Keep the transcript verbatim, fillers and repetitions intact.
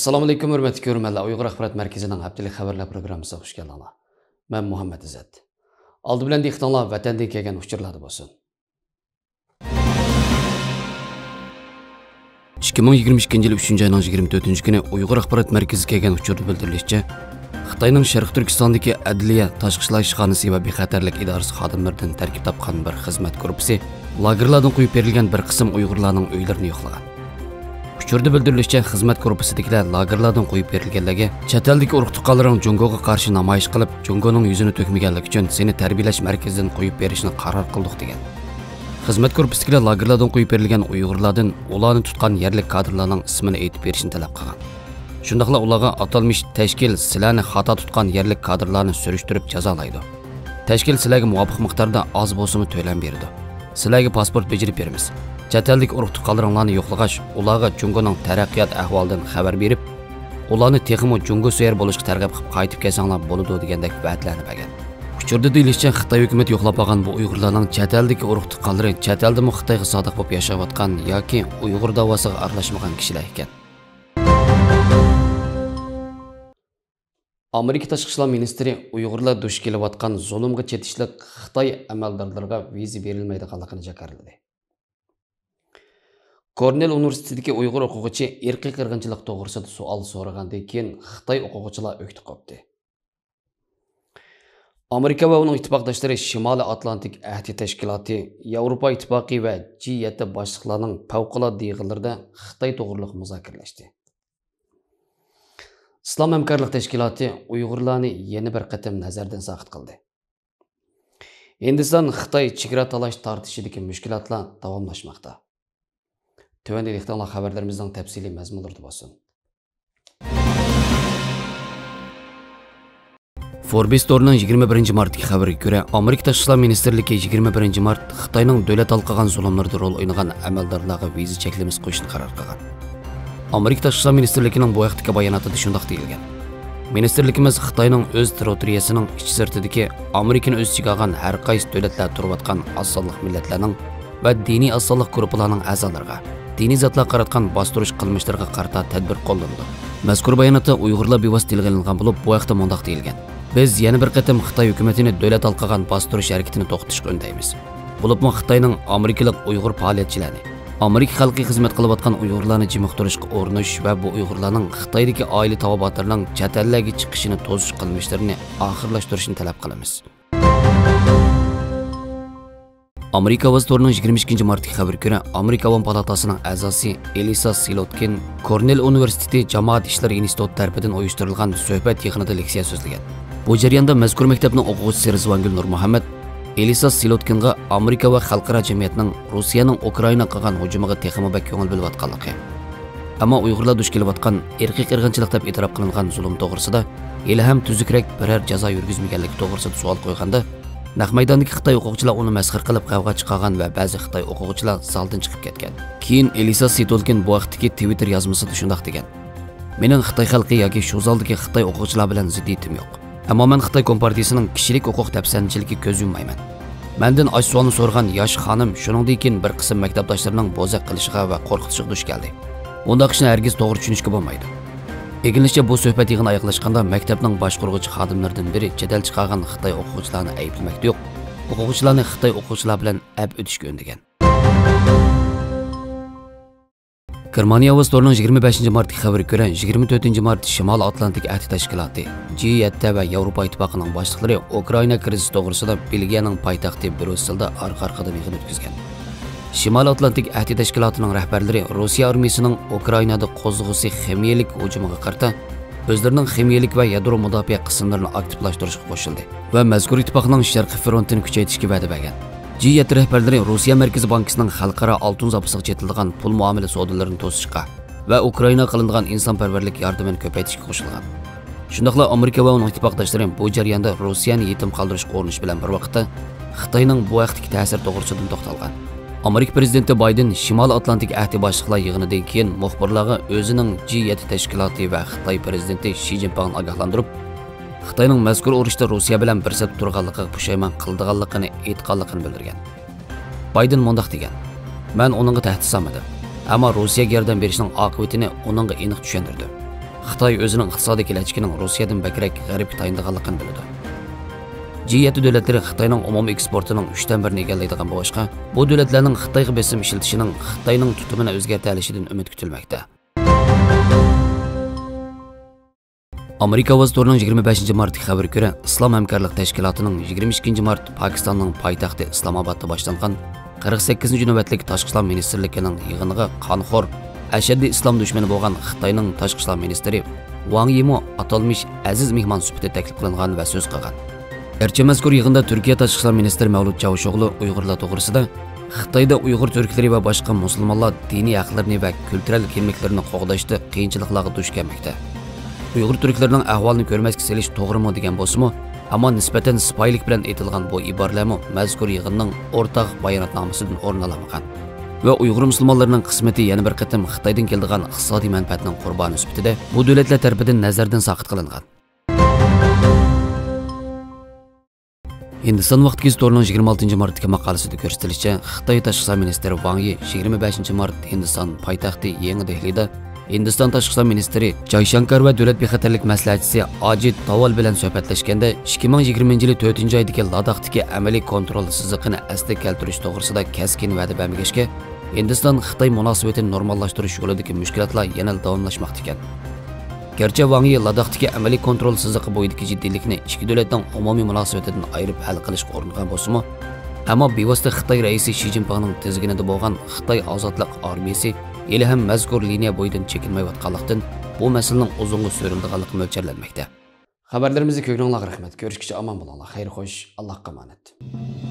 ئەسسالامۇئەلەيكۇم، ھۆرمەتلىك كۆرۈرمەنلەر. ئۇيغۇر ئاخبارات مەركىزىنىڭ ھەپتىلىك خەۋەرلەر پروگراممىسىغا خۇش كەلدىڭلار. مەن مۇھەممەت ئىززەت. ئالدى بىلەن دىققىتىڭلار ۋەتەندىن كەلگەن ئۇچۇرلاردا بولسۇن. ئىككى مىڭ يىگىرمە ئىككىنچى يىل ئۈچىنچى ئاينىڭ يىگىرمە تۆتىنچى كۈنى ئۇيغۇر ئاخبارات مەركىزىگە كەلگەن ئۇچۇردا بىلدۈرۈلۈشىچە، خىتاينىڭ شەرقىي تۈركىستاندىكى ئەدلىيە، تاشقى ئىشلار ئىشخانىسى ۋە بىخەتەرلىك ئىدارىسى خادىملىرىدىن تەركىب تاپقان بىر خىزمەت گۇرۇپپىسى لاگېرلاردىن قويۇپ بېرىلگەن بىر قىسىم ئۇيغۇرلارنىڭ ئۆيلىرىنى يوقلىغان. ئۇچۇردا بىلدۈرۈلۈشىچە، خىزمەت گۇرۇپپىسىدىكىلەر لاگېرلاردىن قويۇپ بېرىلگەنلەرگە چەت ئەلدىكى ئۇرۇق-تۇغقانلىرىڭ جۇڭگوغا قارشى نامايىش قىلىپ، جۇڭگونىڭ يۈزىنى تۆكمىگەنلىكى ئۈچۈن سېنى تەربىيەلەش مەركىزىدىن قويۇپ بېرىشنى قارار قىلدۇق، دېگەن. خىزمەت گۇرۇپپىسىدىكىلەر لاگېرلاردىن قويۇپ بېرىلگەن ئۇيغۇرلاردىن ئۇلارنى تۇتقان يەرلىك كادىرلارنىڭ ئىسمىنى ئېيتىپ بېرىشنى تەلەپ قىلغان. شۇنداقلا ئۇلارغا ئاتالمىش تەشكىل سىلەرنى خاتا تۇتقان يەرلىك كادىرلارنى سۈرۈشتۈرۈپ جازالايدۇ. تەشكىل سىلەرگە مۇۋاپىق مىقداردا ئاز بولسىمۇ تۆلەم بېرىدۇ. سىلەرگە پاسپورت بېجىرىپ بېرىمىز. چەت ئەلدىكى ئۇرۇق-تۇغقانلىرىڭلارنى يوقلىغاچ، ئۇلارغا جۇڭگونىڭ تەرەققىيات ئەھۋالىدىن خەۋەر بېرىپ، ئۇلارنى تېخىمۇ جۇڭگو سۆيەر بولۇشقا تەرغىب قىلىپ قايتىپ كەلسەڭلار بولىدۇ، دېگەندەك ۋەدىلەرنى بەرگەن. ئۇچۇردا دېيىلىشىچە، خىتاي ھۆكۈمىتى يوقلاپ ئالغان بۇ ئۇيغۇرلارنىڭ چەت ئەلدىكى ئۇرۇق-تۇغقانلىرى چەت ئەلدىمۇ خىتايغا سادىق بولۇپ ياشاۋاتقان ياكى ئۇيغۇر داۋاسىغا ئارىلاشمىغان كىشىلەر ئىكەن. ئامېرىكا تاشقى ئىشلار مىنىستىرى ئۇيغۇرلار دۇچ كېلىۋاتقان زۇلۇمغا چېتىشلىق خىتاي ئەمەلدارلىرىغا ۋىزا بېرىلمەيدىغانلىقىنى جاكارلىدى. كورنېل ئۇنىۋېرسىتېتىدىكى ئۇيغۇر ئوقۇغۇچى ئىرقىي قىرغىنچىلىق توغرىسىدا سوئال سورىغاندىن كېيىن، خىتاي ئوقۇغۇچىلار ئۆكتە قوپتى. ئامېرىكا ۋە ئۇنىڭ ئىتتىپاقداشلىرى شىمالىي ئاتلانتىك ئەھدى تەشكىلاتى، ياۋروپا ئىتتىپاقى ۋە جى يەتتە باشلىقلارنىڭ پەۋقۇلئاددە يىغىنلىرىدا خىتاي توغرىلىق مۇزاكىرىلەشتى. ئىسلام ھەمكارلىق تەشكىلاتى ئۇيغۇرلارنى يەنە بىر قېتىم نەزەردىن ساقىت قىلدى. ھىندىستان-خىتاي چېگرا تالاش تارتىشىدىكى مۈشكۈلاتلار داۋاملاشماقتا. تۆۋەندە دىققىتىڭلار خەۋەرلىرىمىزنىڭ تەپسىلىي مەزمۇنلىرىدا بولسۇن. فوربس تورىنىڭ يىگىرمە بىرىنچى مارتتىكى خەۋىرىگە كۆرە، ئامېرىكا تاشقى ئىشلار مىنىستىرلىكى يىگىرمە بىرىنچى مارت خىتاينىڭ دۆلەت ھالقىغان زۇلۇملىرىدا رول ئوينىغان ئەمەلدارلارغا ۋىزا چەكلىمىسى قويۇشنى قارار قىلغان. ئامېرىكا تاشقى ئىشلار مىنىستىرلىكىنىڭ بۇ ھەقتىكى باياناتىدا شۇنداق دېيىلگەن: مىنىستىرلىكىمىز خىتاينىڭ ئۆز تېررىتورىيەسىنىڭ ئىچى-سىرتىدىكى ئامېرىكىنى ئۆز ئىچىگە ئالغان ھەر قايسى دۆلەتلەردە تۇرۇۋاتقان ئاز سانلىق مىللەتلەرنىڭ ۋە دىنىي ئاز سانلىق گۇرۇپپىلارنىڭ ئەزالىرىغا دىنىي زاتلارغا قاراتقان باستۇرۇش قىلمىشلىرىغا قارىتا تەدبىر قوللىنىدۇ. مەزكۇر باياناتتا ئۇيغۇرلار بىۋاسىتە تىلغا ئېلىنغان بولۇپ، بۇ ھەقتە مۇنداق دېيىلگەن: بىز يەنە بىر قېتىم خىتاي ھۆكۈمىتىنى دۆلەت ھالقىغان باستۇرۇش ھەرىكىتىنى توختىتىشقا ئۈندەيمىز. بولۇپمۇ خىتاينىڭ ئامېرىكىلىق ئۇيغۇر پائالىيەتچىلەرنى، ئامېرىكا خەلقىگە خىزمەت قىلىۋاتقان ئۇيغۇرلارنى جىمىقتۇرۇشقا ئۇرۇنۇش ۋە بۇ ئۇيغۇرلارنىڭ خىتايدىكى ئائىلە تاۋابىئاتلىرىنىڭ چەت ئەللەرگە چىقىشىنى توسۇش قىلمىشلىرىنى ئاخىرلاشتۇرۇشنى تەلەپ قىلىمىز. ئامېرىكا ئاۋازى تورىنىڭ يىگىرمە ئىككىنچى مارتتىكى خەۋىرىگە كۆرە، ئامېرىكا ئاۋام پالاتاسىنىڭ ئەزاسى ئېلىسا سىلوتكىن كورنېل ئۇنىۋېرسىتېتى جامائەت ئىشلىرى ئىنستىتۇتى تەرىپىدىن ئۇيۇشتۇرۇلغان سۆھبەت يىغىنىدا لېكسىيە سۆزلىگەن. بۇ جەرياندا مەزكۇر مەكتەپنىڭ ئوقۇغۇچىسى رىزۋانگۈل نۇرمۇھەممەت ئېلىسا سىلوتكىنغا ئامېرىكا ۋە خەلقئارا جەمئىيەتنىڭ روسىيەنىڭ ئۇكرائىناغا قىلغان ھۇجۇمىغا تېخىمۇ بەك كۆڭۈل بۆلۈۋاتقانلىقى، ئەمما ئۇيغۇرلار دۇچ كېلىۋاتقان ئىرقىي قىرغىنچىلىق دەپ ئېتىراپ قىلىنغان زۇلۇم توغرىسىدا ھېلىھەم تۈزۈكرەك بىرەر جازا يۈرگۈزمىگەنلىكى توغرىسىدا سوئال قويغاندا، نەق مەيداندىكى خىتاي ئوقۇغۇچىلار ئۇنى مەسخىرە قىلىپ غەۋغا چىقارغان ۋە بەزى خىتاي ئوقۇغۇچىلار زالدىن چىقىپ كەتكەن. كېيىن ئېلىسا سىتولكىن بۇ ھەقتىكى تىۋىتتېر يازمىسىدا شۇنداق دېگەن: مېنىڭ خىتاي خەلقى ياكى شۇ زالدىكى خىتاي ئوقۇغۇچىلار بىلەن زىددىيىتىم يوق. ئەمما مەن خىتاي كومپارتىيىسىنىڭ كىشىلىك ھوقۇق دەپسەندىچىلىكىگە كۆز يۇممايمەن. مەندىن ئاشۇ سوئالنى سورىغان ياش خانىم، شۇنىڭدىن كېيىن بىر قىسىم مەكتەپداشلىرىنىڭ بوزەك قىلىشىغا ۋە قورقۇتۇشىغا دۇچ كەلدى. بۇنداق ئىشنى ھەرگىز توغرا چۈشىنىشكە بولمايدۇ. ئىگىلىنىشىچە، بۇ سۆھبەت يىغىنى ئاياغلاشقاندا، مەكتەپنىڭ باشقۇرغۇچى خادىملىرىدىن بىرى جېدەل چىقارغان خىتاي ئوقۇغۇچىلارنى ئەيىبلىمەكتە يوق، ئوقۇغۇچىلارنى خىتاي ئوقۇغۇچىلار بىلەن ئەپ ئۆتۈشكە ئۈندىگەن. گېرمانىيە ئاۋازى تورىنىڭ يىگىرمە بەشىنچى مارتتىكى خەۋىرىگە كۆرە، يىگىرمە تۆتىنچى مارت شىمالىي ئاتلانتىك ئەھدى تەشكىلاتى، جى يەتتە ۋە ياۋروپا ئىتتىپاقىنىڭ باشلىقلىرى ئۇكرائىنا كىرىزىسى توغرىسىدا بېلگىيەنىڭ پايتەختى بريۇسسېلدا ئارقا-ئارقىدىن يىغىن ئۆتكۈزگەن. شىمالىي ئاتلانتىك ئەھدى تەشكىلاتىنىڭ رەھبەرلىرى روسىيە ئارمىيىسىنىڭ ئۇكرائىنادا قوزغىغۇسى خىمىيەلىك ھۇجۇمىغا قارىتا ئۆزلىرىنىڭ خىمىيەلىك ۋە يادرو مۇداپىئە قىسىملىرىنى ئاكتىپلاشتۇرۇشقا قوشۇلدى ۋە مەزكۇر ئىتتىپاقنىڭ شەرقىي فرونتىنى كۈچەيتىشكە ۋەدە بەرگەن. جى يەتتە رەھبەرلىرى روسىيە مەركىزىي بانكىسىنىڭ خەلقئارا ئالتۇن زاپىسىغا چېتىلىدىغان پۇل مۇئامىلە سودىلىرىنى توسۇشقا ۋە ئۇكرائىناغا قىلىنىدىغان ئىنسانپەرۋەرلىك ياردىمىنى كۆپەيتىشكە قوشۇلغان. شۇنداقلا ئامېرىكا ۋە ئۇنىڭ ئىتتىپاقداشلىرى بۇ جەرياندا روسىيەنى يېتىم قالدۇرۇشقا ئۇرۇنۇش بىلەن بىر ۋاقىتتا، خىتاينىڭ بۇ ھەقتىكى تەسىرى توغرىسىدىمۇ توختالغان. ئامېرىكا پىرېزىدېنتى بايدېن شىمالىي ئاتلانتىك ئەھدى باشلىقلار يىغىنىدىن كېيىن مۇخبىرلارغا ئۆزىنىڭ جى يەتتە تەشكىلاتى ۋە خىتاي پىرېزىدېنتى شى جىنپىڭنى ئاگاھلاندۇرۇپ، خىتاينىڭ مەزكۇر ئۇرۇشتا روسىيە بىلەن بىر سەپتە تۇرغانلىقىغا پۇشايمان قىلىدىغانلىقىنى ئېيتقانلىقىنى بىلدۈرگەن. بايدېن مۇنداق دېگەن: مەن ئۇنىڭغا تەھدىت سالمىدىم، ئەمما روسىيەگە ياردەم بېرىشنىڭ ئاقىۋىتىنى ئۇنىڭغا ئېنىق چۈشەندۈردۈم. خىتاي ئۆزىنىڭ ئىقتىسادىي كېلەچىكىنىڭ روسىيەدىن بەكرەك غەربكە تايىنىدىغانلىقىنى بىلىدۇ. جى يەتتە دۆلەتلىرى خىتاينىڭ ئومۇمىي ئېكسپورتىنىڭ ئۈچتىن بىرىنى ئىگىلەيدىغان بولغاچقا، بۇ دۆلەتلەرنىڭ خىتايغا بېسىم ئىشلىتىشىنىڭ خىتاينىڭ تۇتۇمىنى ئۆزگەرتەلىشىدىن ئۈمىد كۈتۈلمەكتە. ئامېرىكا ئاۋازى تورىنىڭ يىگىرمە بەشىنچى مارتتىكى خەۋىرىگە كۆرە، ئىسلام ھەمكارلىق تەشكىلاتىنىڭ يىگىرمە ئىككىنچى مارت پاكىستاننىڭ پايتەختى ئىسلامئابادتا باشلانغان قىرىق سەككىزىنچى نۆۋەتلىك تاشقى ئىشلار مىنىستىرلىكىنىڭ يىغىنىغا قانخور، ئەشەددىي ئىسلام دۈشمىنى بولغان خىتاينىڭ تاشقى ئىشلار مىنىستىرى ۋاڭ يىمۇ ئاتالمىش ئەزىز مېھمان سۈپىتىدە تەكلىپ قىلىنغان ۋە سۆز قىلغان. گەرچە مەزكۇر يىغىندا تۈركىيە تاشقى ئىشلار مىنىستىرى مەۋلۇت چاۋۇشئوغلۇ ئۇيغۇرلار توغرىسىدا، خىتايدا ئۇيغۇر تۈركلىرى ۋە باشقا مۇسۇلمانلار دىنىي ھەقلىرىنى ۋە كۈلتۈرەل كىملىكلىرىنى قوغداشتا قىيىنچىلىقلارغا دۇچ كەلمەكتە. ئۇيغۇر تۈركلىرىنىڭ ئەھۋالىنى كۆرمەسكە سېلىش توغرىمۇ دېگەن بولسىمۇ، ئەمما نىسبەتەن سىپايىلىق بىلەن ئېيتىلغان بۇ ئىبارىلەرمۇ مەزكۇر يىغىننىڭ ئورتاق باياناتنامىسىدىن ئورۇن ئالالمىغان. ۋە ئۇيغۇر مۇسۇلمانلىرىنىڭ قىسمىتى يەنە بىر قېتىم خىتايدىن كېلىدىغان ئىقتىسادىي مەنپەئەتنىڭ قۇربانى سۈپىتىدە بۇ دۆلەتلەر تەرىپىدىن نەزەردىن ساقىت قىلىنغان. ھىندىستان ۋاقتى گېزىتى تورىنىڭ يىگىرمە ئالتىنچى مارتتىكى ماقالىسىدا كۆرسىتىلىشىچە، خىتاي تاشقى ئىشلار مىنىستىرى ۋاڭ يى يىگىرمە بەشىنچى مارت ھىندىستان پايتەختى يېڭى دېھلىدا ھىندىستان تاشقى ئىشلار مىنىستىرى جايشانكار ۋە دۆلەت بىخەتەرلىك مەسلىھەتچىسى ئاجىت داۋال بىلەن سۆھبەتلەشكەندە، ئىككى مىڭ يىگىرمىنچى يىلى تۆتىنچى ئايدىكى لاداختىكى ئەمەلىي كونترول سىزىقىنى ئەستە كەلتۈرۈش توغرىسىدا كەسكىن ۋەدە بەرمىگەچكە، ھىندىستان خىتاي مۇناسىۋىتىنى نورماللاشتۇرۇش يولىدىكى مۈشكۈلاتلار يەنىلا داۋاملاشماقتا ئىكەن. گەرچە ۋاڭ يى لاداختىكى ئەمەلىي كونترول سىزىقى بويىدىكى جىددىيلىكنى ئىككى دۆلەتنىڭ ئومۇمىي مۇناسىۋىتىدىن ئايرىپ ھەل قىلىشقا ئۇرۇنغان بولسىمۇ، ئەمما بىۋاسىتە خىتاي رەئىسى شى جىنپىڭنىڭ تىزگىنىدە بولغان خىتاي ئازادلىق ئارمىيىسى ھېلىھەم مەزكۇر لىنىيە بويىدىن چېكىنمەيۋاتقانلىقتىن، بۇ مەسىلىنىڭ ئۇزۇنغا سۆرۈلىدىغانلىقى مۆلچەرلەنمەكتە. خەۋەرلىرىمىزنى كۆرگىنىڭلارغا رەھمەت. كۆرۈشكىچە ئامان بولۇڭلار. خەير خوش، ئاللاھقا ئامانەت.